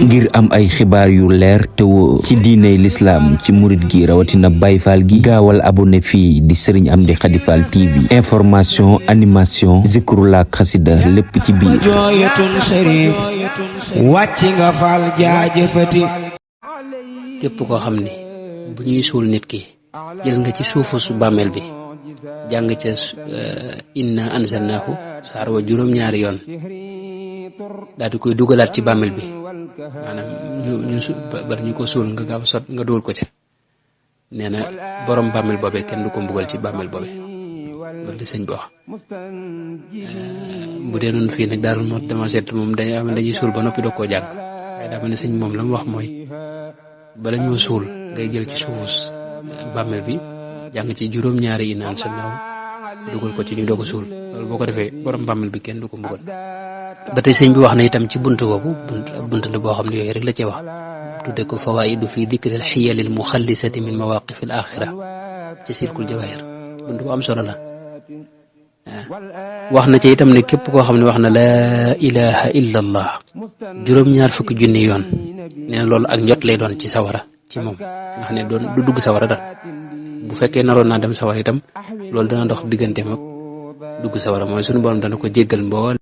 ngir am ay xibaar yu leer te wóor ci diiney lislaam ci murit gi rawatina Baay Faal gi gaawal abonné fii di Serigne Amdy Khady Fall TV information animation zikrullah xasida lépp ci biir wàcc nga Fall jaajëfati. képp koo xam ne bu ñuy suul nit ki jël nga ci suufu su bàmmeel bi jàng ca inna anzalnaahu saar wa juróom-ñaari yoon daal di koy dugalaat ci bàmmeel bi maanaam bari ñu ko suul nga gaaw sot nga dugal ko ca nee na borom bàmmeel boobee kenn du ko mbugal ci bàmmeel boobee loolu di sëñ bi wax. bu dee noonu fii nag Daaru Muxti dama seet moom dañuy suul ba noppi doo koo jàng waaye daa mel ne sëñ moom la mu wax mooy bala ñoo suul ngay jël ci suufu bàmmeel bi jàng ci juróom-ñaari yi naan sa naaw dugal ko ci ñu doog a suul loolu boo ko defee borom bàmmeel bi kenn du ko mbugal. ba tey sëñ bi wax na itam ci buntu boobu bunt la boo xam ne yooyu rek la cee wax tudde ko fawaidu fi dikril xiyalil muxallisati min mawaqifil axira ci sirkul jawahir buntu bu am solo la. wax na ci itam ne képp koo xam ne wax na laa ilaha illa allah juróom-ñaar fukki junni yoon nee na loolu ak njot lay doon ci sawara ci moom nga xam ne du dugg sawara daal bu fekkee naroon naa dem sawara itam loolu dana dox digganteem ak dugg sawara mooy sunu borom dana ko jéggal mboole